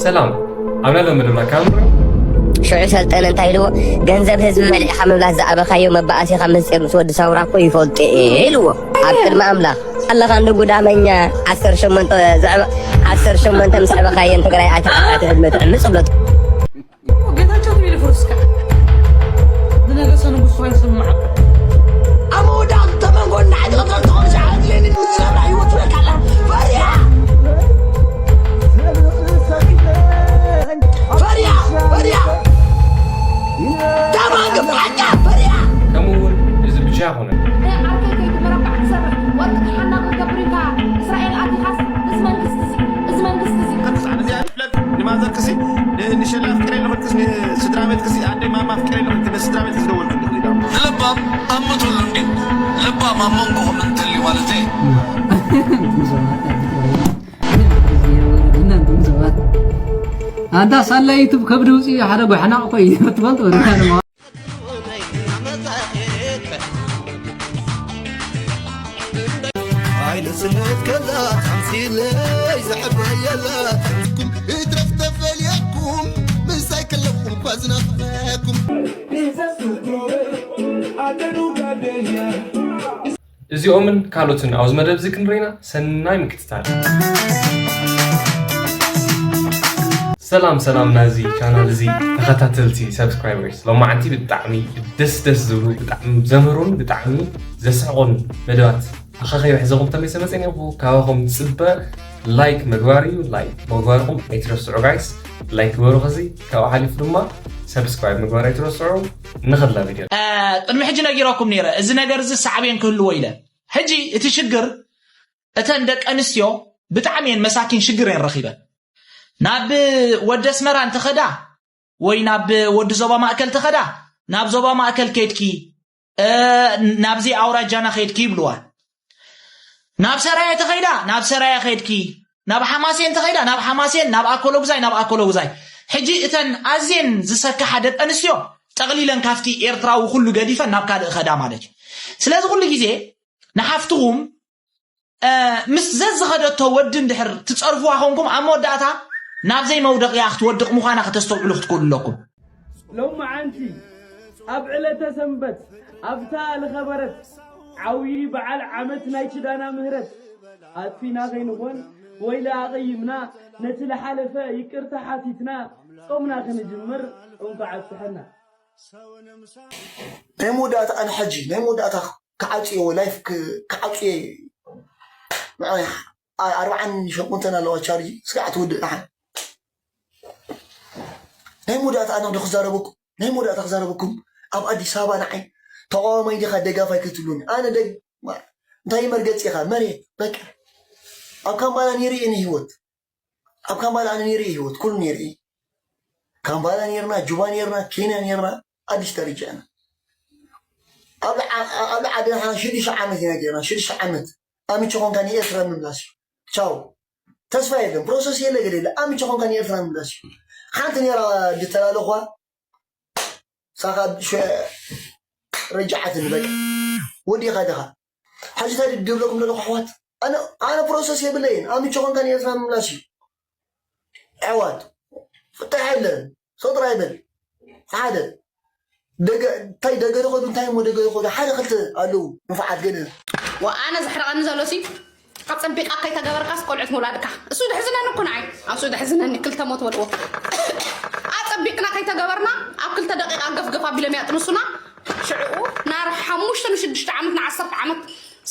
ሰላም። ኣብና ሎሚ ድማ ካምሮ። ሽዑ ሰልጠነ እንታይ ኢልዎ? "ገንዘብ ህዝቢ በሊዕኻ ምብላስ ዝኣበኻዮ መባኣሲኻ ምስጢር ምስ ወዲ ሳውራ እኮ ይፈልጡ እየ" ኢልዎ። ኣብ ቅድሚ ኣምላኽ ኣለኻ እንዶ ጉዳመኛ። ዓሰርተ ሸሞንተ ዘዕበ-፣ ዓሰርተ ሸሞንተ ምስ ኣበኻየን ትግራይ ኣይተሓታትሕን መጥዕም ጽብለቱ። ጌታቸው ትብል ፍሩስካ ዝነገሰ ንጉስ ኮይኑ ስምዓካ። ኣብ መወዳእታ ተመንጎ እናዕጠቕጠቕ ትኾን ሸዓ ድሌኒ ምስ ዝነብራ ህይወት ትብለካ ኣላ። ፈሪያ! ፈሪያ! ፈሪያ! ተማንገ ፍራንካ! ፈሪያ! ከምኡ እውን እዚ ብቻ ኣይኮነን። ናይ ዓርከይ ከይዱ መረባዕ ክሰርሕ፣ ወርቂ ተሓናቕ ክገብር ኢልካ እስራኤል ኣቲኻስ፣ እዚ መንግስቲ እዚ፣ እዚ መንግስቲ እዚ። ኣነ እዚኣ ይፍለጥ፣ ንማዘርክሲ፣ ን-፣ ንሸላ ኣፍቅረ ኣለኹ ኢልክስ፣ ንስድራ ቤትክሲ፣ ኣደይ ማማ ኣፍቅረ ኣለኹ ኢልክስ፣ ንስድራ ቤትክሲ ደወልኩ ኣለኹ ኢላ። ንለባም ኣብ ምትሉ እንድዩ፣ ለባም ኣብ መንጎኹም እንተልዩ ማለተይ። እናንተም ሰባት ኣንታ ሳላ ዩቱብ ከብዲ ውፅኢ ሓደ ጓሕናቕ እኮ እዩ ትፈልጡ ወደካ ድማ ኣይንስነት ከላ ሓምሲለይ ዘሕበየላ ኩም እትረፍ ተፈልየኩም ምሳይ ከለኩም እኳ ዝናፍቀኩም እዚኦምን ካልኦትን ኣብዚ መደብ እዚ ክንርኢና ሰናይ ምክትታል። ሰላም ሰላም ናዚ ቻናል እዚ ተኸታተልቲ subscribers፣ ሎማዓንቲ ብጣዕሚ ደስ ደስ ዝብሉ ብጣዕሚ ዘምህሩን ብጣዕሚ ዘስሕቑን መደባት ኣኻኸዮ ሕዘኹም ተመይሰ መፀን ኢኹ። ካባኹም ዝፅበ ላይክ ምግባር እዩ። ላይክ ምግባርኩም ኣይትረስዑ ጋይስ። ላይክ ግበሩ። ከዚ ካብኡ ሓሊፉ ድማ subscribe ምግባር ኣይትረስዑ። ንኸላ ቪድዮ። ቅድሚ ሕጂ ነጊረኩም ነይረ፣ እዚ ነገር እዚ ሳዕቤን ክህልዎ ኢለ። ሕጂ እቲ ሽግር፣ እተን ደቂ ኣንስትዮ ብጣዕሚ እየን መሳኪን ሽግር እየን ረኺበን። ናብ ወዲ ኣስመራ እንተኸዳ ወይ ናብ ወዲ ዞባ ማእከል ተኸዳ፣ ናብ ዞባ ማእከል ከይድኪ፣ እ፣ ናብዚ ኣውራጃና ከይድኪ ይብልዋ። ናብ ሰራየ ተኸይዳ፣ ናብ ሰራየ ከይድኪ፣ ናብ ሓማሴን ተኸይዳ፣ ናብ ሓማሴን፣ ናብ ኣኮሎጉዛይ፣ ናብ ኣኮሎጉዛይ። ሕጂ እተን ኣዝየን ዝሰክሓ ደቂ ኣንስትዮ ጠቕሊለን ካብቲ ኤርትራዊ ኩሉ ገዲፈን ናብ ካልእ ኸዳ ማለት እዩ። ስለዚ ኩሉ ግዜ ንሓፍትኹም፣ እ፣ ምስ ዘዝኸደቶ ወዲ እንድሕር ትጸርፍዋ ኾንኩም፣ ኣብ መወዳእታ ናብ ዘይመውደቕያ ክትወድቕ ምዃና ከተስተውዕሉ ክትክእሉ ኣለኩም። ሎማዓንቲ ኣብ ዕለተ ሰንበት ኣብታ ልኸበረት ዓብዪ በዓል ዓመት ናይ ኪዳና ምህረት ኣጥፊና ከይንኾን ወይ ለኣቐይምና ነቲ ለሓለፈ ይቅርታ ሓቲትና ጾምና ክንጅምር እንኳዕ ኣብጽሐና። ናይ መወዳእታ ኣነ ሕጂ ናይ መወዳእታ ክዓጽዮ ላይፍ ክዓጽዮ ንዓይ ኣርባዓን ሸሞንተን ኣለዋ ቻርጅ ስጋዕ ትውድእ ደሓን ናይ መወዳእታ ኣነ ዶ ክዛረበኩም ናይ መወዳእታ ክዛረበኩም ኣብ ኣዲስ ኣበባ ንዓይ ተቃዋማይ ዲኻ ደጋፋይ ክትብሉኒ ኣነ ደግ እንታይ መርገጽ ኢኻ መሬት በቃ ኣብ ካምባላ ነይሩ እየ ንህይወት ኣብ ካምባላ ኣነ ነይሩ እየ ህይወት ኩሉ ነይሩ እየ ካምባላ ነይርና ጁባ ነይርና ኬንያ ነይርና ኣዲስ ተሪጃ ኢና ኣብ ዓድና ሽዱሽተ ዓመት ኢና ገይርና ሽዱሽተ ዓመት ኣምቸ ኮንካ ንኤርትራ ምምላስ እዩ ቻው ተስፋ የለን ፕሮሰስ የለ ገለ የለ ኣምቸ ኮንካ ንኤርትራ ምምላስ እዩ ሓንቲ ነይራ ዝተላለኹዋ ሳኻ ረጃዓትኒ በቃ ወዲኻ ድኻ ሕጂ እንታይ ድብለኩም ዘለኹ ኣሕዋት ኣነ ፕሮሰስ የብለይን ኣምቸ ኮንካ ንኤርትራ ምምላስ እዩ ኣሕዋት ፍታሕ የለን ሰጥራ ይበል ሓደ ደገ እንታይ ደገ ተኸዱ እንታይ እሞ ደገ ተኸዱ ሓደ ክልተ ኣለዉ ንፋዓት ገለ ወኣነ ዘሕረቐኒ ዘሎ ሲ ኣጸቢቓ ከይተገበርካስ ቆልዑት ምውላድካ እሱ ደሕዝነኒ እኮ ንዓይ ኣሱ ደሕዝነኒ ክልተ ሞት በልዎ ኣጸቢቕና ከይተገበርና ኣብ ክልተ ደቂቓ ገፍገፍ ኣቢሎም ያጥንሱና ሽዕኡ ናር ሓሙሽተ ንሽዱሽተ ዓመት ንዓሰርተ ዓመት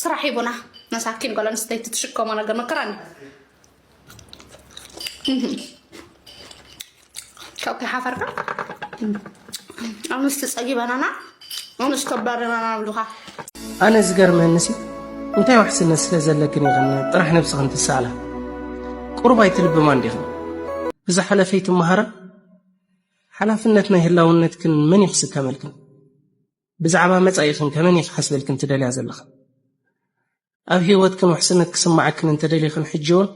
ስራሕ ሂቡና መሳኪን ጓል ኣንስተይቲ ትሽከሞ ነገር መከራኒ ካብ ከይሓፈርካ ኣንስቲ ጸጊበናና ኣንስቲ ኣባረናና ይብሉኻ። ኣነ ዝገርመኒ ሲ እንታይ ውሕስነት ስለ ዘለክን ኢኽን ጥራሕ ነብስኽን ትሰኣላ? ቁሩብ ኣይትልብማን ዲኽን? ብዝሓለፈ ኣይትመሃራን? ሓላፍነት ናይ ህላውነትክን መን እዩ ክስከመልክን? ብዛዕባ መጻኢኽን ከ መን እዩ ክሓስበልክን ትደልያ ዘለኽን? ኣብ ህይወትክን ውሕስነት ክስምዓክን እንተደሊኽን ሕጂ እውን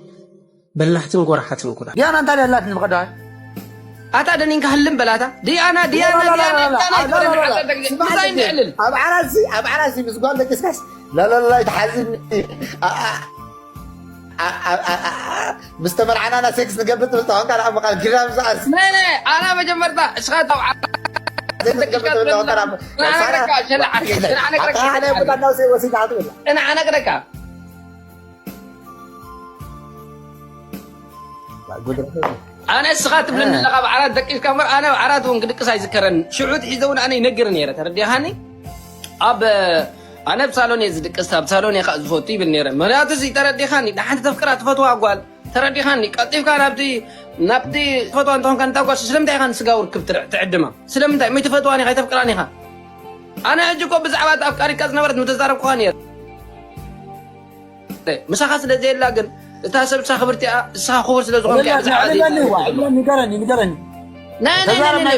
በላሕትን ጎራሓትን ኩና። ዲያና እንታይ ኣላትኒ ብቐዳማይ? ኣታ ደኒንካ ህልም በል ኣታ። ዲያና ዲያና ዲያና እንታይ ናይ ኮነ ንዓዘግን ዲዛይን ንዕልል። ኣብ ዓራሲ ኣብ ዓራሲ ምስ ጓል ደቂስካስ ላላላ ይትሓዝኒ። ኣ- ኣ- ኣ- ኣ- ኣ- ምስ ተመርዓናና ሴክስ ንገብር ትብል ተኾንካ፣ ንዓ ምቓል ግዳ ምሳኣስ ናይ ናይ ኣና መጀመርታ እስኻ ተው። ሴክስ ንገብር ትብል ተኾንካ፣ ንዓ ንዓ ሳራ ነግረካ፣ ሸላ ዓርከይ፣ ንዓ ነግረካ። ኣታ ሓደ ቦታ እናውሰ ወሲዳ ትብል። ንዓ ነግረካ። ጉድ። ኣነ እስኻ ትብለኒ ኣለኻ፣ ኣብ ዓራት ደቂስካ እምበር፣ ኣነ ኣብ ዓራት እውን ክድቅስ ኣይዝከረን። ሽዑ ትሒዘ እውን ኣነ ይነግር ነይረ፣ ተረዲኻኒ? ኣብ ኣነ ኣብ ሳሎን እየ ዝድቅስ፣ ኣብ ሳሎን እየ ከዓ ዝፈቱ ይብል ነይረ። ምኽንያቱ እዚ ተረዲኻኒ፣ ደሓን ተፍቅራ ትፈትዋ ጓል፣ ተረዲኻኒ፣ ቀልጢፍካ ናብቲ ናብቲ ትፈትዋ እንተኾንካ፣ ንታ ጓል ስለምንታይ ኢኻ ንስጋ ውርክብ ትር- ትዕድማ? ስለምንታይ? መይትፈትዋን ኢኻ፣ ኣይተፍቅራን ኢኻ። ኣነ ሕጂ እኮ ብዛዕባ እቲ ኣፍቃሪካ ዝነበረት ምተዛረብኩኻ ነይረ። ምሳኻ ስለ ዘየላ ግን፣ እታ ሰብ ንሳ ክብርቲ እያ፣ ንስኻ ክቡር ስለ ዝኾንካ እያ ብዛዕባ ዘይትዛረብ ዘሎ። ንገረኒ፣ ንገረኒ። ናይ ናይ ናይ ናይ ናይ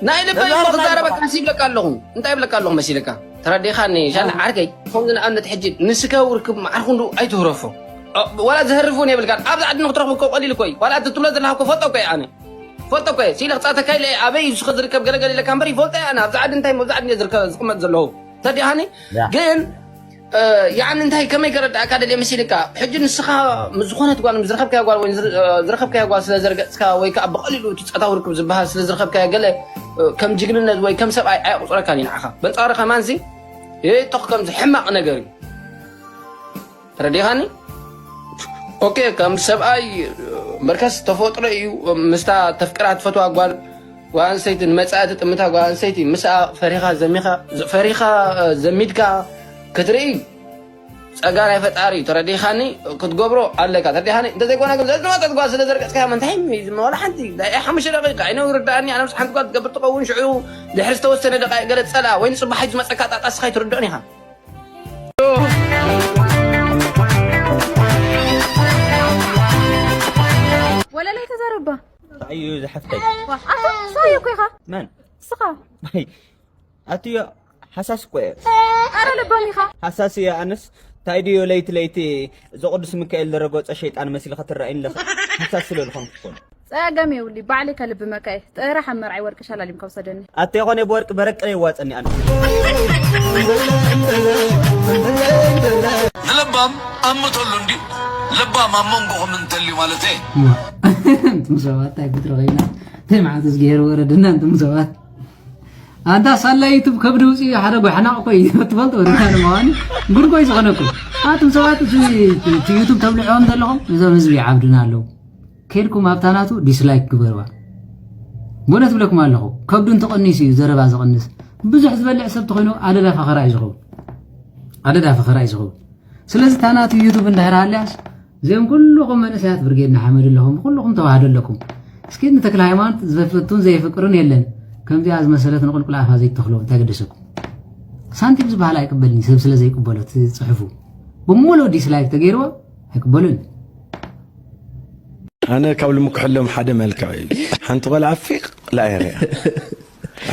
ናይ ልበይ እኮ ክዛረበካ ሲ ይብለካ ኣለኹ። እንታይ ይብለካ ኣለኹ መሲልካ? ተረዲኻኒ ሻላ ዓርከይ። ከምዚ ንኣብነት ሕጂ ንስጋ ውርክብ መዓርኹ እንዱ ኣይትህረፎ። እ፣ ዋላ ዝህርፍ እውን የብልካን። ኣብዚ ዓዲ ንክትረኽቡ እኮ ቀሊል እኮ እዩ። ዋላ እቲ ትብሎ ዘለኻ እኮ ፈልጦ እኮ እየ ኣነ። ፈልጦ እኮ እየ። ሲለ ክጻተካ ኢለ እየ ኣበይ እዩ ዝኸ ዝርከብ ገለገለ ኢለካ እምበር ይፈልጦ እየ ኣነ። ኣብዚ ዓዲ እንታይ ኣብዚ ዓዲ እየ ዝርከ- ዝቕመጥ ዘለኹ። ተረዲኻኒ? ያ። ግን እ፣ ያዕኒ እንታይ ከመይ ከረድኣካ ደልየ መሲልካ? ሕጂ ንስኻ ምስ ዝኾነት ጓል፣ ምስ ዝረኸብካያ ጓል ወይ ዝር- እ፣ ዝረኸብካያ ጓል ስለ ዘርገጽካ ወይ ከኣ ብቐሊሉ እቲ ጾታዊ ርክብ ዝበሃል ስለ ዝረኸብካያ ገለ፣ እ፣ ከም ጅግንነት ወይ ከም ሰብኣይ ኣየቑጽረካን እዩ ንዓኻ። በንጻሩ ከማንሲ ይጥቕ ከምዚ ሕማቕ ነገር እዩ። ተረዲኻኒ? ኦኬ፣ ከም ሰብኣይ፣ እ፣ መርከስ ተፈጥሮ እዩ። ምስታ ተፍቅራ ትፈትዋ ጓል ጓል ኣንስተይቲ ንመጻኢ ትጥምታ ጓል ኣንስተይቲ ምስኣ ፈሪኻ ዘሚኻ ፈሪኻ ዘሚድካ ክትርኢ ጸጋ ናይ ፈጣሪ እዩ። ተረዲኻኒ? ክትገብሮ ኣለካ። ተረዲኻኒ? እንተዘይኮነ ግን ዘዝነወጠት ጓል ስለ ዘርገጽካያ መንታይ ዋላ ሓንቲ ናይ ሓሙሽተ ደቂቃ ኣይነው ይርዳእኒ። ኣነ ምስ ሓንቲ ጓል ትገብር ትኸውን ሽዑ ድሕሪ ዝተወሰነ ደቃይቅ ገለ ትጸልኣ ወይ ንጽባሕ ዝመጸካ ጣጣ እስኻ ኣይትርድኦን ኢኻ። ወለላይ ተዛረባ እዩ ዝሓፍተይ ኣታ ሳየ እኮ ኢኻ መን እስኻ ኣትዮ ሓሳስ እኮ እየ ኣረ ለባም ኢኻ ሓሳስ እየ ኣነስ እንታይ ድዮ ለይቲ ለይቲ እዚ ቅዱስ ሚካኤል ዝረገጾ ሸይጣን መሲልካ ትረኣይኒ ኣለኻ ሓሳስ ስለ ዝኾንኩ እኮ ጸገም የብሉይ ባዕለይ ከልብመካ እየ ጥራሕ ኣብ መርዓይ ወርቂ ሸላሊምካ ውሰደኒ ኣተ ይኾነ ብወርቂ በረቂ ነው ይዋፀኒ ኣነ ንለባም ኣምተሉ እንዲ ለባም ኣብ መንጎኹም እንተልዩ ማለት እየ እዋ፣ እንቱም ሰባት እንታይ ፍጥሪ ኸይና እንታይ መዓት እዝግሄር ወረድና እንቱም ሰባት ኣንታ ሳላ ዩቱብ ከብዲ ውፅኢ ሓደ ጓሕናቕ ኮይ ትፈልጦ ርካን ምዃኑ ጉድ ኮይ ዝኾነኩም ኣቱም ሰባት እቲ እቲ ዩቱብ ተብልዕዎም ዘለኹም እዞም ህዝቢ ይዓብዱና ኣለዉ ከድኩም ኣብታ ናቱ ዲስላይክ ግበርዋ ብእውነት እብለኩም ኣለኹ ከብዱ እንተቐኒሱ እዩ ዘረባ ዝቐንስ ብዙሕ ዝበልዕ ሰብ ተኾይኑ ኣደዳ ፈኸራ እዩ ዝኸውን ኣደዳ ፈኸራ እዩ ዝኸውን ስለዚ እታ ናቱ ዩቱብ እንድሕር ሃልያስ እዚኦም ኩልኹም መንእሰያት ብርጌድ ንሓመድ ኣለኹም ኩልኹም ተዋህዶ ኣለኩም እስኪ ንተክለ ሃይማኖት ዘፍቱን ዘየፍቅሩን የለን ከምዚኣ ዝመሰለት ንቁልቁል ኣፋ ዘይትተኽሎ እንታይ ገደሰኩም ሳንቲም ዝበሃል ኣይቅበልን ሰብ ስለ ዘይቅበሎ እቲ ፅሑፉ ብምሉእ ዲስላይክ ተገይርዎ ኣይቅበሉን ኣነ ካብ ልምክሐሎም ሓደ መልክዕ እዩ ሓንቲ ቆልዓ ፊቕ ላእያ ሪኣ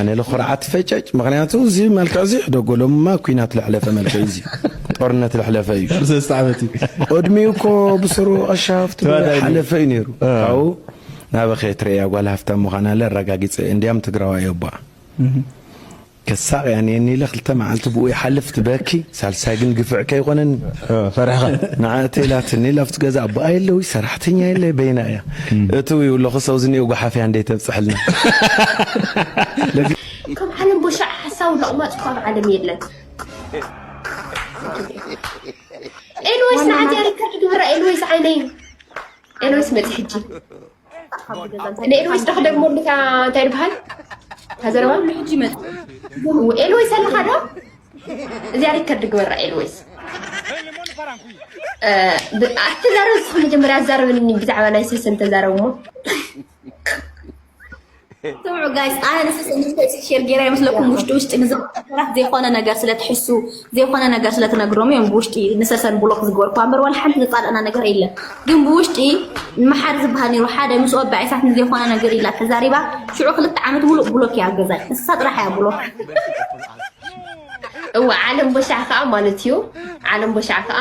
ኣነ ለኹርዓት ፈጨጭ ምክንያቱ እዚ መልክዕ እዚ ሕደጎሎምማ ኩናት ለሕለፈ መልክዕ እዚ ጦርነት ለሕለፈ እዩ ሰለስተ ዓመት እዩ ቅድሚኡ እኮ ብስሩ ቀሻፍቲ ተዋዳኢ ሓለፈ እዩ ነይሩ ካብኡ ናበኸ ትርእያ ጓል ሃፍታም ምዃና ለረጋጊፀ እንዲያም ትግራዋ የባ ከሳቕ እያ እኔኒ ኢለ ክልተ መዓልቲ ብኡ ይሓልፍ ትበኪ ሳልሳይ ግን ግፍዕ ከይኮነኒ ፈሪሕኻ ንዓ እተይላትኒ ኢለ ኣብቲ ገዛ ኣቦኣ የለዊ ሰራሕተኛ የለ በይና እያ እትው ይብለኹ ሰው ዝኒኦ ጓሓፍያ እንደ ተብፅሐልና ከም ዓለም ቦሻዕ ሓሳዊ ለቕማፅ እኳ ኣብ ዓለም የለን ኤልወይስ ንዓት ሪከርድ ግብራ ኤልወይስ ዓይነይ ኤልወይስ መፂ ሕጂ ንኤልወይስ ዶ ክደግመሉ እታ እንታይ ዝበሃል እታ ዘረባ ሕጂ መፅ እዎ፣ ኤልወይስ ኣለኻ ዶ እዚኣ ሪከርድ ግበራ ኤልወይስ እ፣ ብ- ኣትዛረብ እስኻ መጀመርያ ኣዛረብኒ ብዛዕባ ናይ ሰሰን ተዛረብ እሞ ስምዑ ጋይስ ኣነ ንሰሰን ሼር ገይረ ይመስለኩም ውሽጢ ውሽጢ ንዘራት ዘይኮነ ነገር ስለትሕሱ ዘይኮነ ነገር ስለትነግሮም እዮም ብውሽጢ ንሰሰን ብሎክ ዝገበርኩ እምበር ዋላ ሓንቲ ዘፃለእና ነገር የለን ግን ብውሽጢ መሓሪ ዝበሃል ነይሩ ሓደ ምስ ወባዒ ሳት ንዘይኮነ ነገር ኢላ ተዛሪባ ሽዑ ክልተ ዓመት ሙሉእ ብሎክ እያ ኣብ ገዛይ ንሳ ጥራሕ እያ ብሎክ እወ ዓለም ቦሻዕ ከዓ ማለት እዩ ዓለም ቦሻዕ ከዓ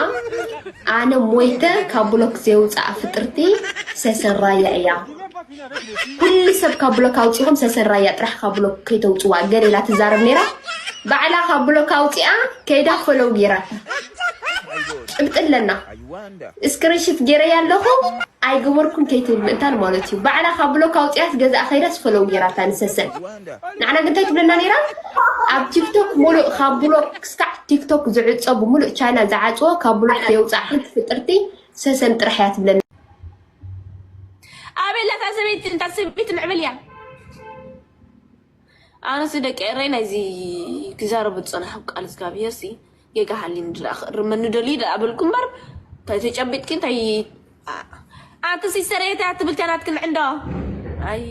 ኣነ ሞይተ ካብ ብሎክ ዘየውፅኣ ፍጥርቲ ሰሰን ራያ እያ ኩሉ ሰብ ካብ ብሎክ ኣውፂኹም ሰሰን ራያ ጥራሕ ካብ ብሎክ ከይተውፅዋ ገለ ኢላ ትዛረብ ነይራ ባዕላ ካብ ብሎክ ኣውፂኣ ከይዳ ፈለው ገይራታ እምጥለና ስክሪንሽት ገይረያ ኣለኹ። ኣይገበርኩን ከይትብል ምእንታን ማለት እዩ። ባዕላ ካብ ብሎክ ኣውፅያስ ገዛእ ከይዳስ ፈለው ገይራታ ንሰሰን። ንዓና ግን እንታይ ትብለና ነይራ? ኣብ ቲክቶክ ሙሉእ ካብ ብሎክ ክስካዕ ቲክቶክ ዝዕፆ ብምሉእ ቻይና ዝዓፅዎ ካብ ብሎክ የውፃእ ሓንቲ ፍጥርቲ ሰሰን ጥራሕ እያ ትብለና። ኣቤላ እታ ሰበይቲ እታ ሰበይቲ ምዕብል እያ። ኣነሲ ደቂ ኤረይ ናይዚ ክዛረቡ ዝጸናሕኩ ቃል እግዚኣብሄርሲ ጌጋ ሃልዩ እንድኣ ክእርመኒ ደልዩ ደኣ በልኩ እምበር፣ እንታይ ተጨቢጥኪ እንታይ ኣንቲ ሲስተረይ እንታይ ኣትብል እታ ናትኪ ምዕንዶ? ኣይ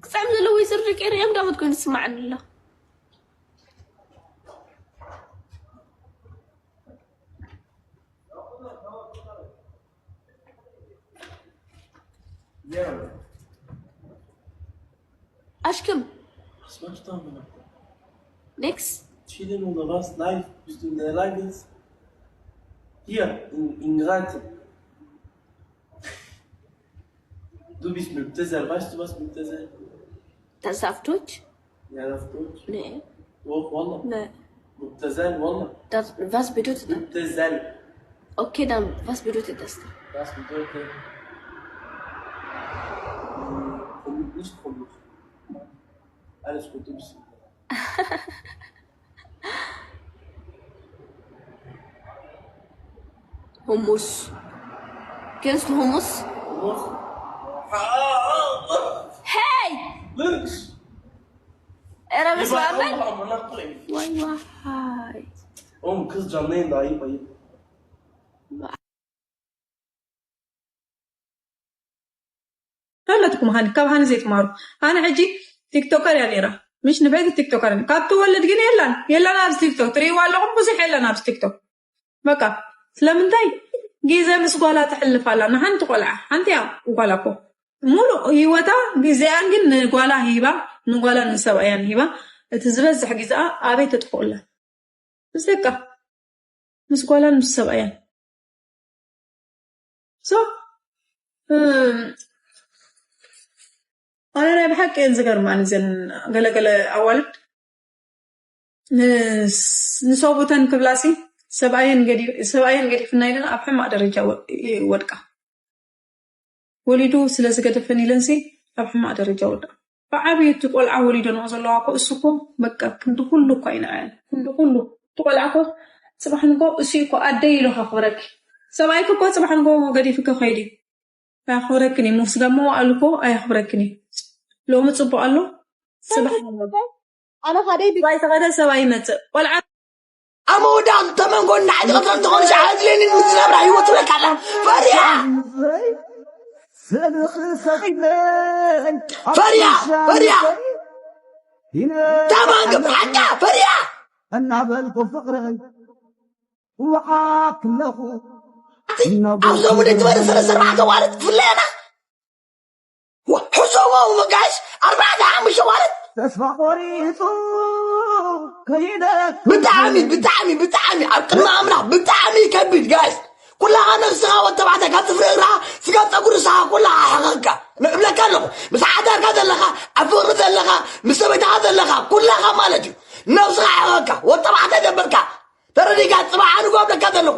ክጸም ዘለዎ ይስር ደቂ ኤረይ ኣምዳመት ኮይኑ ዝስማዓኒ ኣሎ። Aşkım. Next. Chilling on the last life. Biz dün de live is here in, in Graz. Du bist müptezel, weißt du, was müptezel? Das auf Deutsch? Ja, auf Deutsch. Nee. Doch, Wallah. Nee. Müptezel, Wallah. Das, was bedeutet das? Müptezel. Okay, dann, was bedeutet das? Das bedeutet, mm, komm-, nicht komisch. Alles gut, du bist. Hummus. Kennst du Hummus? Hummus? Hey! Links! Era, was war denn? Why, why? Oh, kız canlı yayında, ayıp, ayıp. ኣለትኩም ሃኒ ካብ ሃኒ ዘይትማሩ። ኣነ ሕጂ ቲክቶከር እያ ነይራ፣ ምሽ ንፈይቲ ቲክቶከር እያ። ካብ ትወልድ ግን የላን የላን ኣብዚ ቲክቶክ ትርእይዋ ኣለኹም፣ ብዙሕ የላን ኣብዚ ቲክቶክ። በቃ ስለምንታይ ግዜ ምስ ጓላ ተሕልፍ ኣላ? ንሓንቲ ቆልዓ ሓንቲ እያ ጓላ እኮ ሙሉእ ህይወታ ግዜኣን ግን ንጓላ ሂባ፣ ንጓላ ንሰብኣያን ሂባ፣ እቲ ዝበዝሕ ግዜኣ ኣበይ ተጥፍኡላ? ብዘቃ ምስ ጓላን ምስ ሰብኣያን። So፣ እም፣ ኣነ ናይ ብሓቂ እየን ዝገርማኒ እዘን ገለገለ ኣዋልድ። ንስ-፣ ንሰቡተን ክብላሲ ሰብኣየን ገዲ-፣ ሰብኣየን ገዲፍና ኢለን ኣብ ሕማቕ ደረጃ ወ-፣ ይወድቃ። ወሊዱ ስለ ዝገደፈን ኢለንሲ ኣብ ሕማቕ ደረጃ ወድቃ። ብዓብዩ እቲ ቆልዓ ወሊደንኦ ዘለዋ እኮ እሱ እኮ በቃ ክንዲ ኩሉ እኮ ኣይነኣያን። ክንዲ ኩሉ እቲ ቆልዓ እኮ ጽባሕ ንጎ እሱ እኮ ኣደይ ኢሉ ከኽብረኪ። ሰብኣይኪ እኮ ጽባሕ ንጎ ገዲፍኪ ከይዱ ኣያኽብረክን እዩ። ምስ ጋሞ ኣሉ እኮ ኣያኽብረክን እዩ። ሎሚ ጽቡቕ ኣሎ፣ ጽባሕ ኣሎ። ኣነ ካደይ ቢ- ባይ ተኸደ ሰብኣይ ይመጽእ። ቆልዓ ኣብ መወዳእቱ ተመንጎ እናዕጠቐ እንተኾነ ሸዓ ኣድልየኒ ምስ ዝነብራ ህይወት ትብለካ ኣላ። ፈሪያ! ፈሪያ! ፈሪያ! ተማንግብ ሓቃ ፈሪያ! እናበልኩ ፍቕረይ ውዓክ ኣለኹ። ኣብ ዞም ውድድር ሰለስተ ኣርባዕተ ዋርት ክፍለየና። ዋ፣ ሕሰቦ ጋይስ፣ ኣርባዕተ ሓሙሽተ ማለት ተስፋ ቆሪጹ ከይደ። ብጣዕሚ፣ ብጣዕሚ፣ ብጣዕሚ ኣብ ቅድሚ ኣምላኽ ብጣዕሚ ይከብድ ጋይስ። ኩላኻ ነብስኻ ወተባዕታይ ካብ ጽፍሪ እግርኻ ስጋብ ጸጉሪ ርእስኻ ኩላኻ ሕቐካ። እብለካ ኣለኹ፣ ምስ ሓዳርካ ዘለኻ፣ ኣብ ፍቕሪ ዘለኻ፣ ምስ ሰበይትኻ ዘለኻ፣ ኩላኻ ማለት እዩ። ነብስኻ ሕቐካ፣ ወተባዕታይ ደበርካ። ተረዲእካ፣ ጽባሕ ኣንጎ እብለካ ዘለኹ።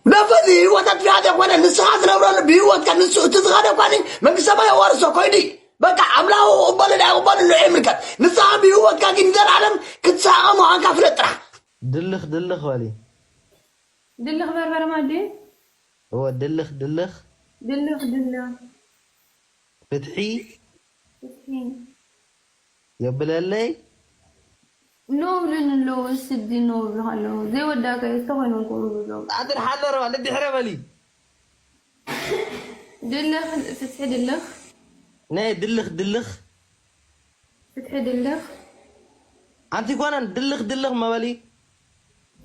ነፈዚ ህይወት ኣጥፊኣ ዘይኮነ፣ ንስኻ ትነብረሉ ብህይወትካ ንሱ እቲ ዝኸደ እኳ መንግስተ ሰማይ የዋርሶ ኮይዲ። በቃ ኣምላኽ ይቕበሎ ኣይቕበሎ ንዑ ይምልከት። ንስኻ ብህይወትካ ግን ዘላለም ክትስሕቐ ምዃንካ ፍለጥ ጥራሕ። ድልኽ ድልኽ በሊ። ድልኽ በርበረ ማዲ። እወ፣ ድልኽ ድልኽ። ድልኽ ድልኽ። ፍትሒ። ፍትሒ። የብለለይ። ኖብልን ኣለዉ፣ ስዲ ኖብሉ ኣለዉ። ዘይወዳእካ እዩ፣ ዝተኾይኑ ክብሉ ዘለዉ። ኣንተ ደሓን ዶ ረባ፣ ንድሕረ በሊ። ድልኽ፣ ፍትሒ ድልኽ። ናይ ድልኽ ድልኽ። ፍትሒ ድልኽ። ኣንቲ ጓናን ድልኽ ድልኽ መበሊ።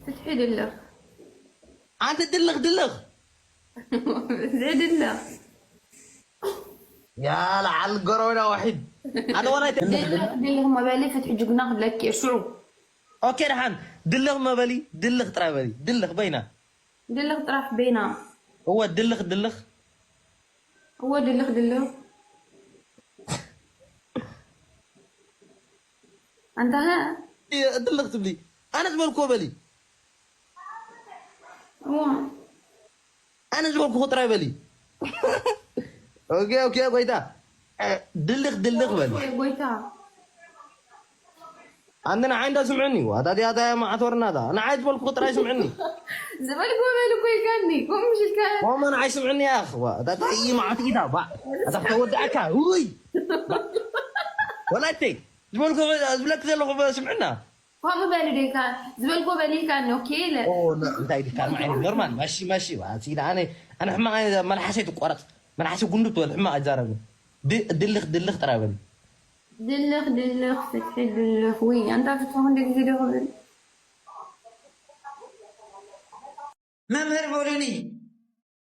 ፍትሒ ድልኽ። ኣንቲ ድልኽ ድልኽ። ዘይድልኽ። ያ ለዓል ጎረቤና ዋሒድ። ኣነ ዋላ ኣይተ- ድልኽ፣ ድልኽ መበሊ ፍትሒ ጅግና ክብለኪ እየ፣ ሽዑ። ኦኬ፣ ደሓን። ድልኽ መበሊ፣ ድልኽ ጥራይ በሊ። ድልኽ በይና። ድልኽ ጥራሕ በይና። እወ፣ ድልኽ፣ ድልኽ። እወ፣ ድልኽ፣ ድልኽ። ኣንታ ድልኽ ትብሊ ኣነ ዝበልክዎ በሊ ኣነ ዝበልክዎ ጥራይ በሊ ኦኬ ኦኬ ጎይታ ድልኽ ድልኽ በሊ ጎይታ ኣንተ ንዓይ እንዳ ስምዕኒ ዋታ ዲያ ዳያ ማዓት ወርናታ ንዓይ ዝበልኩ ጥራይ ስምዕኒ ዝበልኩ በል እኮ ኢልካኒ ከምኡ ምሽ ኢልካ ኮመን ኣይ ስምዕኒ ያኽ ዋታ ታይ ማዓት ኢታ ባ ኣታ ተወዳእካ ውይ ወላይተይ ዝበልኩ ዝብለክ ዘለኹ ስምዕና ከምኡ በል ዲካ ዝበልኩ በል ኢልካኒ ኦኬ ኢለ እንታይ ኢልካ ኖርማል ማሺ ማሺ ዋ ሲዳ ኣነ ኣነ ሕማቕ መልሓሰይ ትቆረጽ መልሓሰይ ጉንዱ ትበል ሕማቕ ኣይዛረብን ድልኽ ድልኽ ጥራይ በል ድልኽ ድልኽ ፍትሒ ድልኽ ውይ ኣንታ ፍትሒ ክንደይ ግዜ ዶ ክብል መምህር በሉኒ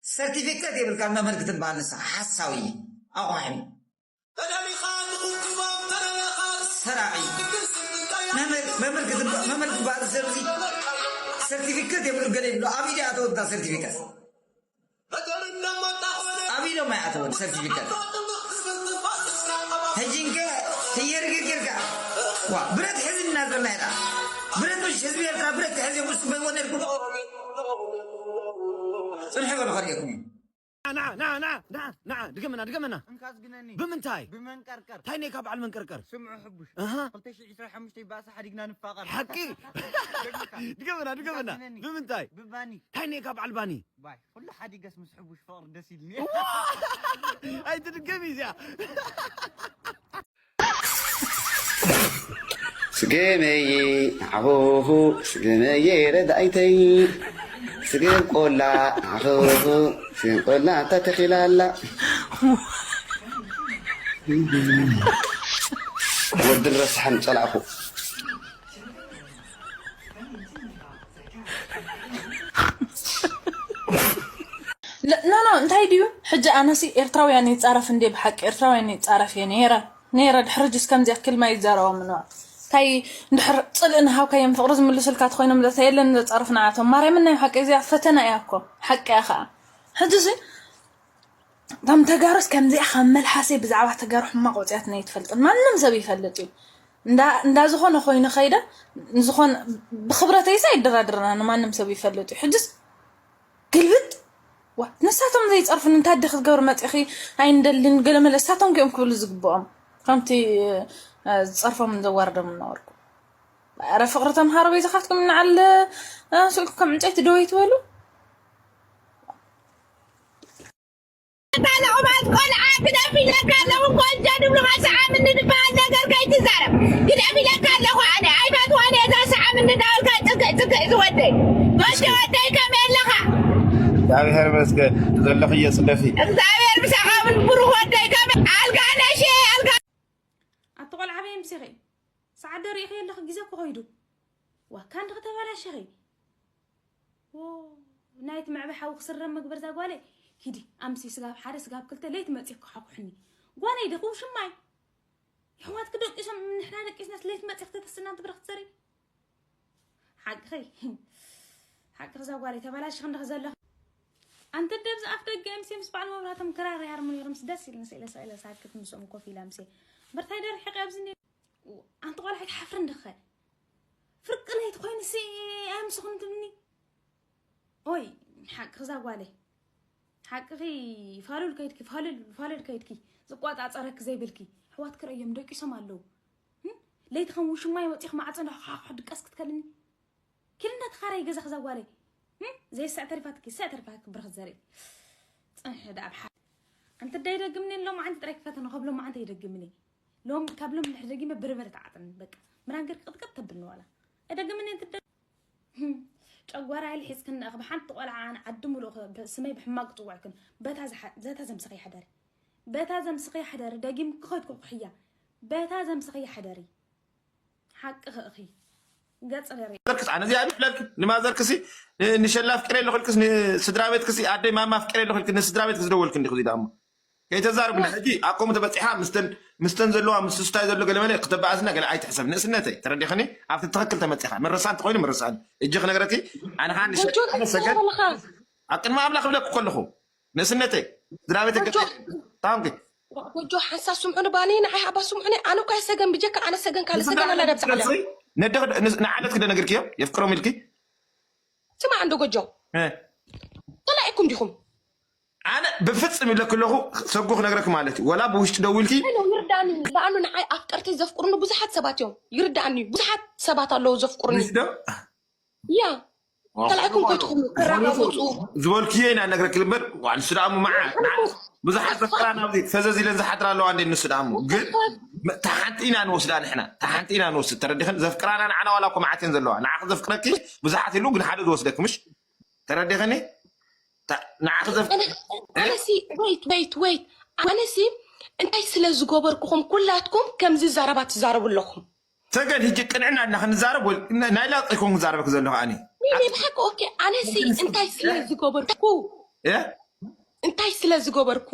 ሰርቲፊኬት የብልካ መምህር ክትበሃል ንስኻ ሓሳዊ ኣቑሕም ሰራቒ መምህር ክትበሃል ሰብ ሰርቲፊኬት የብሉ ገለ ይብሉ ኣብ ኢደ ኣተወታ ሰርቲፊኬት ኣብ ኢዶም ኣይኣተወን ሰርቲፊኬት ሕጂ እንከ ህየርግርግርካ ዋ ብረት ሕዚ እናዘና ኢኻ ብረት ምሽ ህዝቢ ኤርትራ ብረት ተሕዝዮም ዝፅበይዎ ነርኩም ፅንሑ በሉ ከርእየኩም እዩ ና ና ና ና ና ድገመና ድገመና እንካ ዝግነኒ ብምንታይ ብመንቀርቀር እንታይ ነካ በዓል መንቀርቀር ስምዑ ሕቡሽ ኣሃ ክልተ ሽሕ ዕስራ ሓሙሽተ ይባእሳ ሓዲግና ንፋቐር ሓቂ ድገመና ድገመና ብምንታይ ብባኒ እንታይ ነካ በዓል ባኒ ባይ ኩሉ ሓዲገስ ምስ ሕቡሽ ፍቕሪ ደስ ኢልኒ ኣይትድገሚ እዚኣ ስገመየ ዓኹኹ ስገመየ ረዳይተይ ስገም ቆላ ዓኹኹ ስገም ቆላ ተተኺላ ኣላ ወድን ረስሓን ጸላእኹ ኖ ኖ እንታይ ድዩ ሕጂ ኣነሲ ኤርትራውያን ይጻረፍ እንዴ ብሓቂ ኤርትራውያን ይጻረፍ እየ ነይረ ነይረ ድሕሪ ጅስ ከምዚ ያክል ማይ ይዛረቦ ምንባር እንታይ እንድሕር ጽልእ ንሃብካዮም ፍቕሪ ዝምልሱልካ ተኾይኖም ዘተ የለን ዘጻርፍ ንዓቶም ማርያምን ናይ ሓቂ እዚኣ ፈተና እያ እኮ ሓቂ እያ ከዓ ሕጂ እዚ እቶም ተጋሩስ ከምዚኣ ካብ መልሓሰይ ብዛዕባ ተጋሩ ሕማቕ ወፅያትና ኣይትፈልጥን ማንም ሰብ ይፈልጥ እዩ እንዳ ዝኾነ ኮይኑ ከይደ ዝኾነ ብክብረተይስ ኣይደራድርና ንማንም ሰብ ይፈልጥ እዩ ሕጅስ ግልብጥ ዋ ንሳቶም ዘይፀርፉን እንታይ ዲ ክትገብር መፂኺ ኣይንደልን ገለመለ እሳቶም ኪኦም ክብሉ ዝግብኦም ከምቲ ዝፀርፎም ዘዋርዶም እናወርኩ ረ ፍቅሪ ተምሃሮ በይዛኻትኩም እናዓለ ስልኩ ከም ዕንጨይቲ ደወይ ትበሉ እታ ለቑማት ቆልዓ ግደፍ ኢለካ ኣለኹ እኮ እንተ ድብሉኻ ሰዓብ እንድበሃል ነገር ከይትዛረብ ግደፍ ኢለካ ኣለኹ ኣነ ኣይፈትዋን እየ እዛ ሰዓብ እንድዳበልካ ጽግዕ ጽግዕ ዝወደይ ወዲ ወደይ ከመይ ኣለኻ እግዚኣብሔር ይመስገን ዘለኽዮ ጽደፊ እግዚኣብሔር ምሳኻ ይኹን ብሩኽ ወደይ ከመይ ኣልጋ ነሽ ኣልጋ ኣቲ ቆልዓ በይ ኣምሲኺ ሰዓት ዶ ርኢኺ ኣለኺ ግዜ እኮ ኸይዱ ዋካ እንድኺ ተበላሽኺ ናይቲ መዕበ ሓዊ ክስረም መግበር እዛ ጓለይ ኪዲ ኣምሲ ስጋብ ሓደ ስጋብ ክልተ ለይቲ መፂ ክሓኩሕኒ ጓለይ ዶ ክውሽማይ የሕዋትኪ ደቂሶም ንሕና ደቂስናስ ለይቲ መፂ ክተተስና እንትብረ ክትዘሪ ሓቅኺ ሓቅኺ እዛ ጓለይ ተበላሽኺ እንድኺ ዘለኺ ኣንተ ደብዚ ኣፍ ደገ ኤምሲ ምስ በዓል መብራቶም ክራር ይሃርሙ ነይሮም ደስ ኢልኒ ስኢለ ስኢለ ሳክት ምስኦም ኮፍ ኢላ ምሴ በርታይ ደርሒቂ ኣብዚ ኣንቲ ቆልዓ ኣይትሓፍርን ድኸ ፍርቂ ለይቲ ኮይኑሲ ኣምስኹን ትብኒ ኦይ ሓቅኺ እዛ ጓለይ ሓቅኺ ፋሉል ከይድኪ ፋሉል ፋሉል ከይድኪ ዝቆፃፀረኪ ዘይብልኪ ኣሕዋትኪ ረእዮም ደቂሶም ኣለዉ ለይቲ ከም ውሽማይ ወፂኺ ማዕፆ እንዳኳሓኳሕ ድቀስ ክትከልኒ ኪድ እንዳተኻረይ ገዛኺ እዛ ጓለይ ዘይስዕ ተሪፋትኪ ስዕ ተሪፋትኪ ብርኽ ዘርኢ ፅንሒ ደኣ ብሓ ኣንቲ ዳይ ደግምኒ ሎም ዓንቲ ጥራይ ክፈተነ ከብሎም ዓንቲ ይደግምኒ ሎም ካብ ሎም ድሕሪ ደጊመ ብርበር ተዓጥኒ በቃ ምራን ገርኪ ቅጥቀጥ ተብልኒ ዋላ ኣይደግምኒ ኣንቲ ደ ጨጓራ ይልሒፅክኒ እኽ ብሓንቲ ቆልዓ ኣነ ዓዲ ሙሉእ ስመይ ብሕማቅ ክፅውዕክን በታ ዘምስኺ ይሕደሪ በታ ዘምስኺ ይሕደሪ ደጊምኪ ከይድኩ ኩሕያ በታ ዘምስኺ ይሕደሪ ሓቅኺ እኺ ገጽ ደሪ ዘርክስ ኣነ እዚኣ ይፍለልክ ንማዘርክሲ ንሸላ ኣፍቅረ ኣለኹ ኢልክስ ንስድራ ቤትክሲ ኣደይ ማማ ኣፍቅረ ኣለኹ ኢልክ ንስድራ ቤትክስ ደወልክ እንዲኹ እዚኣ እሞ ከይተዛርብና ሕጂ ኣብ ከምኡ ተበፂሕካ ምስተን ምስተን ዘለዋ ምስ ስታይ ዘሎ ገለመለ ክተበኣስና ገለ ኣይትሕሰብ ንእስነተይ ተረዲኽኒ ኣብቲ ትኽክል ተመፂኻ ምርሳን እንተኮይኑ ምርሳን እጂ ክነግረኪ ኣነ ከዓ ንሸ ኣነ ሰገድ ኣብ ቅድሚ ኣምላኽ ክብለክ ከለኹ ንእስነተይ ስድራ ቤት ገ ታንኪ ጎጆ ሓንሳብ ስምዑኒ ባኒ፣ ንዓይ ሃባ ስምዑኒ። ኣነ እኮ ሰገን ብጀካ ኣነ ሰገን ካልእ ሰገን ኣላ ዳብ ጻዕዳ። ነደኽ ንዓለት ክደ ነግርክዮ የፍቅሮም ኢልኪ ስማዕ እንዶ ጎጆ እ፣ ተላኢኩም ዲኹም? ኣነ ብፍጽም ኢለክ ኣለኹ። ሰጉ ክነግረክ ማለት እዩ። ወላ ብውሽጢ ደዊልኪ ኣይ ነው ይርዳኒ። ለኣኑ ንዓይ ኣፍቀርቲ ዘፍቅሩኒ ብዙሓት ሰባት እዮም። ይርዳኒ። ብዙሓት ሰባት ኣለዉ ዘፍቅሩኒ። ውሽጢ ደ ያ ተላኢኩም ከይትኹም ክራኸብፁ ዝበልክዮ ኢና ነግረክ እምበር ዋል ሱዳሙ መዓ ብዙሓት ዘፍቅራ ናብዚ ፈዘዝ ኢለን ዝሓድራ ኣለዋ እንዴ ንሱ ዳሙ ግን ታሓንቲ ኢና ንወስዳ ንሕና ታሓንቲ ኢና ንወስድ ተረዲኸን ዘፍቅራና ንዓና ዋላ እኮ መዓት እየን ዘለዋ ንዓኽ ዘፍቅረኪ ብዙሓት ኢሉ ግን ሓደ ዝወስደክ ምሽ ተረዲኸኒ ንዓኽ ዘፍ ኣነሲ wait wait wait ኣነሲ እንታይ ስለ ዝገበርኩኹም ኩላትኩም ከምዚ ዘረባ ትዛረቡ ኣለኹም ሰገን ሕጂ ቅንዕና እና ክንዛረብ ወይ ናይ ላፅ ይኮን ክዛረበክ ዘለኹ ኣነ ናይ ብሓቂ ኦኬ ኣነሲ እንታይ ስለ ዝገበርኩ እንታይ ስለ ዝገበርኩ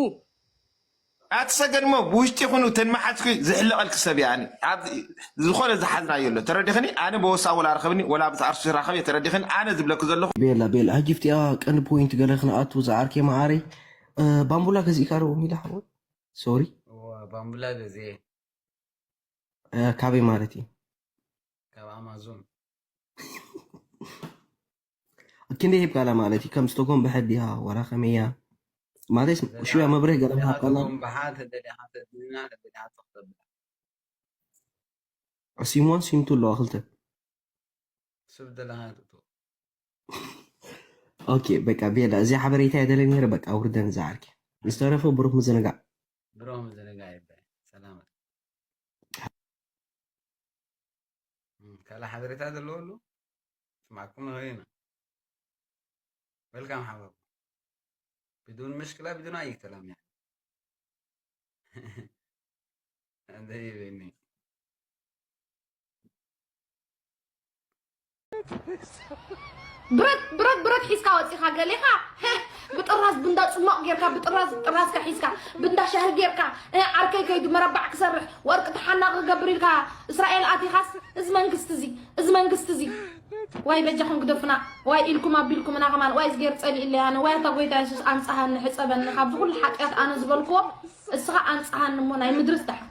ኣቲ ሰገን ሞ ብውሽጢ ይኹን ተን መሓዝኩ ዝሕለቐልክ ሰብ እያ ኣነ ኣብ ዝኾነ ዝሓዝናዮ ኣሎ ተረዲኽኒ ኣነ በወሳ ወላ ረኸብኒ ወላ ብቲ ኣርሱ ዝራኸብ እየ ተረዲኽኒ ኣነ ዝብለክ ዘለኹ ቤላ ቤላ ሕጂ ፍቲያ ቀንዲ ፖይንት ገለ ክንኣቱ ዝዓርከ መዓረይ ባምቡላ ገዚእካ ዶ ሚላ ሓወይ ሶሪ ባምቡላ ገዜ ካበይ ማለት እዩ ካብ ኣማዞን ክንደይ ሂብካላ ማለት እዩ ከም ስቶኮም ብሕድ ዲሃ ወላ ከመያ ማለት ሽያ መብርህ ገለ ምሃብካላ ብሓ ተደሊኻ ተድልና ተደሊኻ ተኽተብላ ሲምዋን ሲምቱ ኣለዋ ክልተ ስብ ደለኻ ትእትዎ ኦኬ በቃ ቤላ እዚ ሓበሬታ የደለ ነይረ በቃ ውርደን ዝዓርኪ ዝተረፈ ብሩክ ምዝንጋዕ ብሩክ ምዝንጋዕ ይበ ሰላመት ካልእ ሓበሬታ ዘለዎ ኣሎ ስማዕኩም ንኸይና ወልካም ሓበሩ ብዱን ምሽክላ ብዱን ኣይተላም ያ እንደይበኒ ብረት ብረት ብረት ሒዝካ ወፂኻ ገሊኻ ብጥራዝ ብንዳ ፅሞቕ ጌርካ ብጥራዝ ጥራዝካ ሒዝካ ብንዳ ሻሂ ጌርካ ዓርከይ ከይዱ መረባዕ ክሰርሕ ወርቂ ተሓናቂ ክገብር ኢልካ እስራኤል ኣቲኻስ እዚ መንግስቲ እዚ እዚ መንግስቲ እዚ ዋይ በጃኹም ግደፉና ዋይ ኢልኩም ኣቢልኩምና ከማን ዋይ እዝጌር ፀሊእለይ ኣነ ዋይ ኣታ ጎይታ የሱስ ኣንፃሃኒ ሕፀበኒ ካብዚ ኩሉ ሓጢኣት ኣነ ዝበልክዎ እስኻ ኣንፃሃኒ እሞ ናይ ምድርስ ደሓን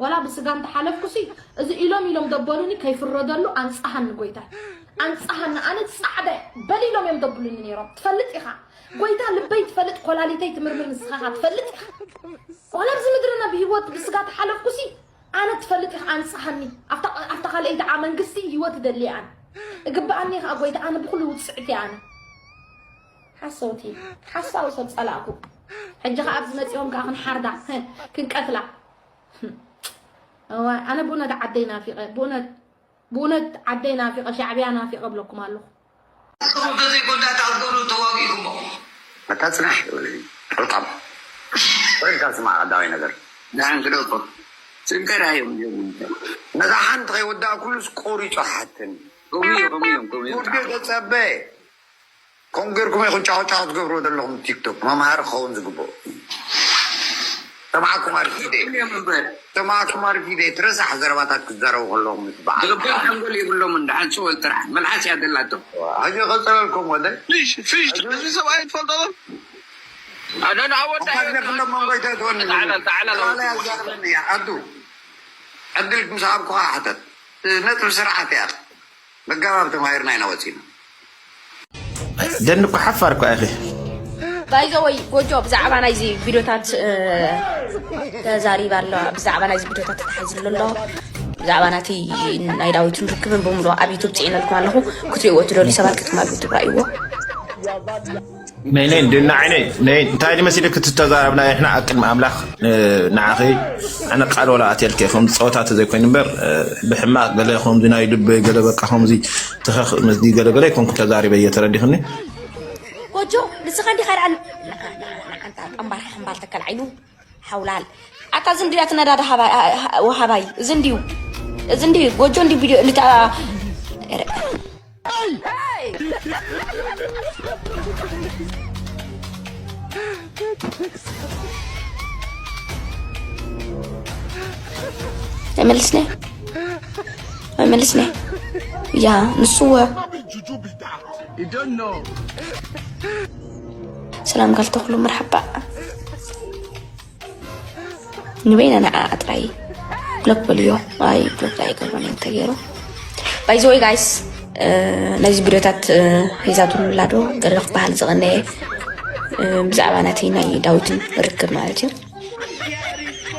ዋላ ብስጋ እንተሓለፍኩሲ እዚ ኢሎም ኢሎም ደበሉኒ ከይፍረደሉ ኣንፃሃኒ ጎይታይ ኣንፃሃኒ ኣነ ፃዕደ በል ኢሎም እዮም ደብሉኒ ነይሮም ትፈልጥ ኢኻ ጎይታ ልበይ ትፈልጥ ኮላሊተይ ትምርምር ንስኻኻ ትፈልጥ ኢኻ ዋላ ኣብዚ ምድርና ብሂወት ብስጋ ተሓለፍኩሲ ኣነ ትፈልጥ ኢኻ ኣንፃሃኒ ኣብታ ካልኣይቲ ዓ መንግስቲ ሂወት ይደሊ ኣነ እግበኣኒ ከዓ ጎይታ ኣነ ብኩሉ ውፅዕቲ ኣነ ሓሰውቲ ሓሳዊ ሰብ ፀላእኩ ሕጂ ከዓ ኣብዚ መፂኦም ከዓ ክንሓርዳ ክንቀትላ ኣነ ብእውነት ዓደይ ናፊቐ ብእውነት ብእውነት ዓደይ ናፊቐ ሻዕብያ ናፊቐ ብለኩም ኣለኹ ተዘይጎዳእቲ ኣብ ዶሉ ተዋጊእኩሞ በታ ፅናሕ ርጣም ወይልካ ስማዕ ቀዳማይ ነገር ንሓን ክደቆ ፅንቀራ እዮም ነዛ ሓንቲ ከይወዳእ ኩሉስ ቆሪፁ ሓተኒ ከምኡ እዮም ከምኡ እዮም ከምኡ እዮም ውርደ ተፀበ ከምኡ ጌርኩም ኢኹም ጫዋጫዋ ትገብርዎ ዘለኹም ቲክቶክ መምሃሪ ክኸውን ዝግብኦ ሰማዕኩም ኣርፊደ ሰማዕኩም ኣርፊደ ትረሳሕ ዘረባታት ክትዛረቡ ከለኹም ትበዓል ዝግበር ሓንጎል የብሎምን ደሓን ስወል ጥራሕ መልሓስ እያ ዘላቶም ሕጂ ቀፀለልኩም ወደ ፍሽ ፍሽ እዚ ሰብኣይ ትፈልጦ ኣነ ንዓወዳ ኣካል ነፍሎም መንጎይታ ትወኒ ተዓላ ተዓላ ተዓላ ያዛርበኒ ኣዱ ዕድል ምስ ኣብኩኻ ሕተት ነጥብ ስርዓት እያ መጋባብ ተማሂርና ኢና ወፂና ደን እኮ ሓፋር እኮ ኢኺ ባይዘወይ ጎጆ ብዛዕባ ናይዚ ቪዲዮታት ተዛሪባ ኣለዋ ብዛዕባ ናይዚ ቪዲዮታት ተታሓዝሉ ኣሎ ብዛዕባ ናቲ ናይ ዳዊትን ርክብን ብምሉእ ኣብ ዩቱብ ፅዒነልኩም ኣለኹ ክትሪእዎ ትደልዩ ሰባት ክትማሉ ትራእይዎ ነይ ነይ እንድና ዓይነይ ነይ እንታይ ድመሲልክ ትተዛረብና ንሕና ኣብ ቅድሚ ኣምላኽ ንዓኺ ኣነ ቃል ወላ ኣትየልከ ከም ዝፀወታ ተዘይኮይኑ እምበር ብሕማቅ ገለ ከምዚ ናይ ልበይ ገለ በቃ ከምዚ ተኸኽ መስዲ ገለ ገለ ኣይኮንኩ ተዛሪበ እየ ተረዲኽኒ ጎጆ ንስኻ እንዲኻ ደኣ ንዓንታ ጠምባር ሓምባል ተከል ዓይኑ ሓውላል ኣታ እዚ እንድያ ትነዳዳ ወሃባይ እዚ እንድዩ እዚ እንድዩ ጎጆ እንዲ ቪድዮ እንታ ተመልስነ ተመልስነ ያ ንስወ ሰላም ጋል ተኽሉ መርሓባ ንበይና ንዓ ጥራይ ብሎክ በልዮ። ኣይ ብሎክ ኣይገብሮን እዮም ተገይሩ። By the way guys፣ ነዚ ቪድዮታት ሒዛትሉላ ዶ ገለ ክበሃል ዝቐነየ ብዛዕባ ናተይ ናይ ዳዊትን ርክብ ማለት እዩ።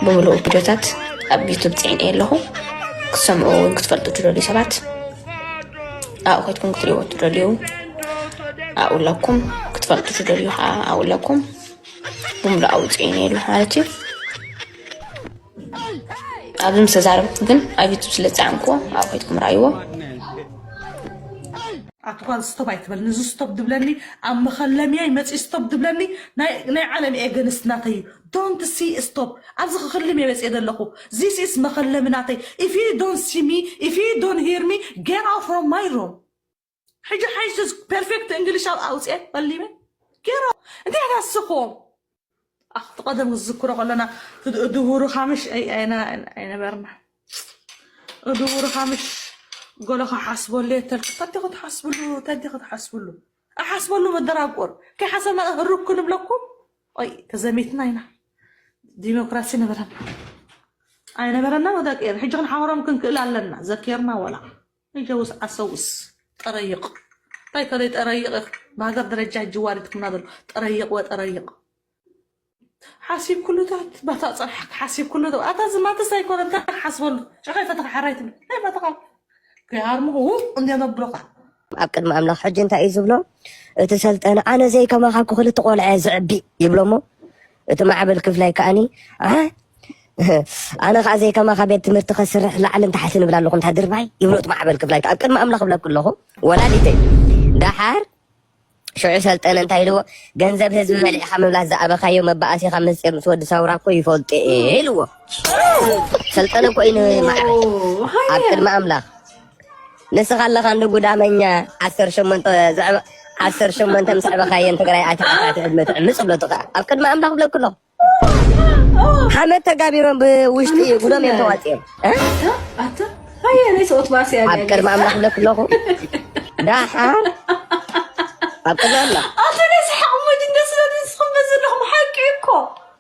ብምሉኡ ቪድዮታት ኣብ ዩቱብ ፅዒነ ኣለኹ። ክትሰምዑ ወይ ክትፈልጡ ትደልዩ ሰባት ኣብኡ ከድኩም ክትሪእዎ ትደልዩ ኣብኡ ኣለኩም። ክትፈልጡ ትደልዩ ከዓ ኣብኡ ኣለኩም። ብምሉእ ኣውፅኢኒ ኣለኹ ማለት እዩ። ኣብዚ ምስ ተዛረብኩ ግን ኣብ ዩቱብ ስለ ዝፀዓንክዎ ኣብኡ ከድኩም ረኣይዎ። ኣቲ ጓል ስቶፕ ኣይትበልኒ። እዚ ስቶፕ ድብለኒ ኣብ መኸለምያ ይመፅእ። ስቶፕ ድብለኒ ናይ ናይ ዓለም ኤገንስት ናተይ እዩ። Don't see stop። ኣብዚ ክኽልም እየ መፅእ ዘለኹ። This is መኸለሚ ናተይ። If you don't see me, if you don't hear me, get out from my room። ሕጂ ሓይሽ ፐርፌክት እንግሊሽ ኣብ ኣውፅኤ በሊመ ገይሮ እንታይ ያታስኹም ኣኽቲ ቀደም ዝዝክሮ ከለና ድውሩ ካምሽ ኣይነበርና። ድውሩ ካምሽ ጎሎ ክሓስበሉ የተልኩ ተዲ ክትሓስብሉ ተዲ ክትሓስብሉ ኣሓስበሉ መደራቆር ከይሓሰብና ህሩኩ ንብለኩም። ይ ተዘሚትና ኢና። ዲሞክራሲ ነበረና ኣይነበረና ወዳቂ ሕጂ ክንሓበሮም ክንክእል ኣለና። ዘኪርና ወላ ንጀውስ ዓሰውስ ጠረይቕ እንታይ ከለይ ጠረይቕ ብሃገር ደረጃ ሕጂ ዋሪድኩምና ዘሎ ጠረይቕ ወጠረይቕ ሓሲብ ኩሉታት ባታ ፀርሓ ሓሲብ ኩሉ ኣታ ዝማተስ ኣይኮነ እንታይ ሓስበሉ ሸኸይ ፈተኻ ሓራይ ትብል ናይ ፈተኻ ከይሃርምኹ ውቕ እንደ ነብሎኻ ኣብ ቅድሚ ኣምላኽ ሕጂ እንታይ እዩ ዝብሎ እቲ ሰልጠነ ኣነ ዘይከማኻ ክኽልተ ቆልዐ ዝዕቢ ይብሎሞ እቲ ማዕበል ክፍላይ ከኣኒ ኣነ ከዓ ዘይከማኻ ቤት ትምህርቲ ከስርሕ ላዕልን ታሕትን እብል ኣለኹ እንታይ ድርባይ ይብሎ እቲ ማዕበል ክፍላይ ኣብ ቅድሚ ኣምላኽ እብለኩ ኣለኹ ወላዲተይ ዳሓር ሽዑ ሰልጠነ እንታይ ኢልዎ ገንዘብ ህዝቢ በሊዕኻ ምብላት ዝኣበኻዮ መባኣሲኻ ምስጢር ምስ ወዲ ሳውራ እኮ ይፈልጡ እየ ኢልዎ ሰልጠነ እኮ እዩ ንማዕበል ኣብ ቅድሚ ኣምላኽ ንስኻ ኣለኻ እንዶ ጉዳመኛ ዓሰርተ ሸሞንተ ዘዕበ ዓሰርተ ሸሞንተ ምስ ዕበኻየን ትግራይ ኣቲኻ ትዕድመ ትዕምፅ ብለቱ ከዓ ኣብ ቅድሚ ኣምላኽ ብለኩ ኣለኹ ሓመድ ተጋቢሮም ብውሽጢ ጉዶም እዮም ተዋፂኦም ኣየነይ ሰኦት ባስ ኣብ ቅድሚ ኣምላኽ ብለኩ ኣለኹ ዳሓር ኣብ ቅድሚ ኣምላኽ ኣተ ናይ ሰሓቕ መጅ እንደስለ ንስኹም በዚ ኣለኹም ሓቂ እኮ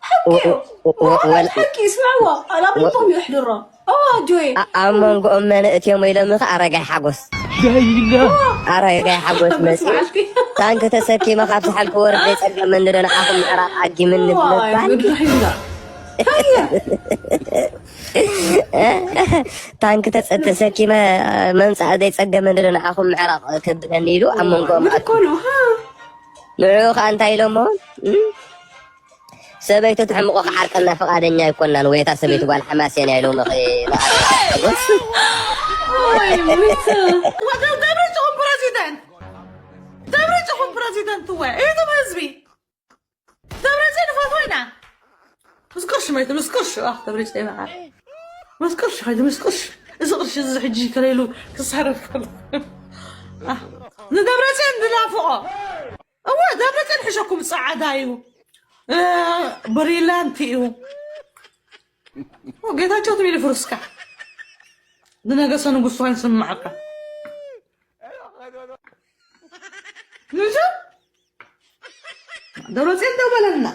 ሓቂ እዩ ሓቂ ይስምዕዎ ኣላብልኩም ይሕድሮ ኣጆይ ኣብ መንጎኦም መን እትዮም ኢሎም ከ ኣረጋይ ሓጎስ ኣረጋይ ሓጎስ መፂኡ ታንክ ተሰኪመ ካብ ሰሓል ክወርድ ዘይፀገመኒ ዶ ንዓኹም ምዕራብ ዓጊምኒ ብምባል ታንክ ተሰኪመ መምፃእ ዘይፀገመኒ ዶ ንዓኹም ምዕራብ ከብለኒ ኢሉ ኣብ መንጎኦም ንዑ ከዓ እንታይ ኢሎሞ ሰበይቱ ትሕምቆ ክዓርቀልና ፍቃደኛ ኣይኮናን ወይ እታ ሰበይቲ ጓል ሓማሴን እያ ኢሎም ደብረፅኹም ፕረዚደንት ደብረፅኹም ፕረዚደንት ወ እዩም ህዝቢ ደብረፅን ንፈትዎ ኢና ምስ ቅርሺ መይቱ ምስ ቅርሺ ደብረፅ ይበዓል ምስ ቅርሺ ከይዱ ምስ ቅርሺ እዚ ቅርሺ እዚ ሕጂ ከለይሉ ክሳረፍ ከሎ ንደብረፅን ዝናፍቆ እወ ደብረፅን ሕሸኩም ፃዕዳ እዩ ብሪላንት እዩ ጌታቸው ትብል ፍርስካ ዝነገሰ ንጉስ ኾይን ስምዓካ ንሱ ደብረፅን ደው በለልና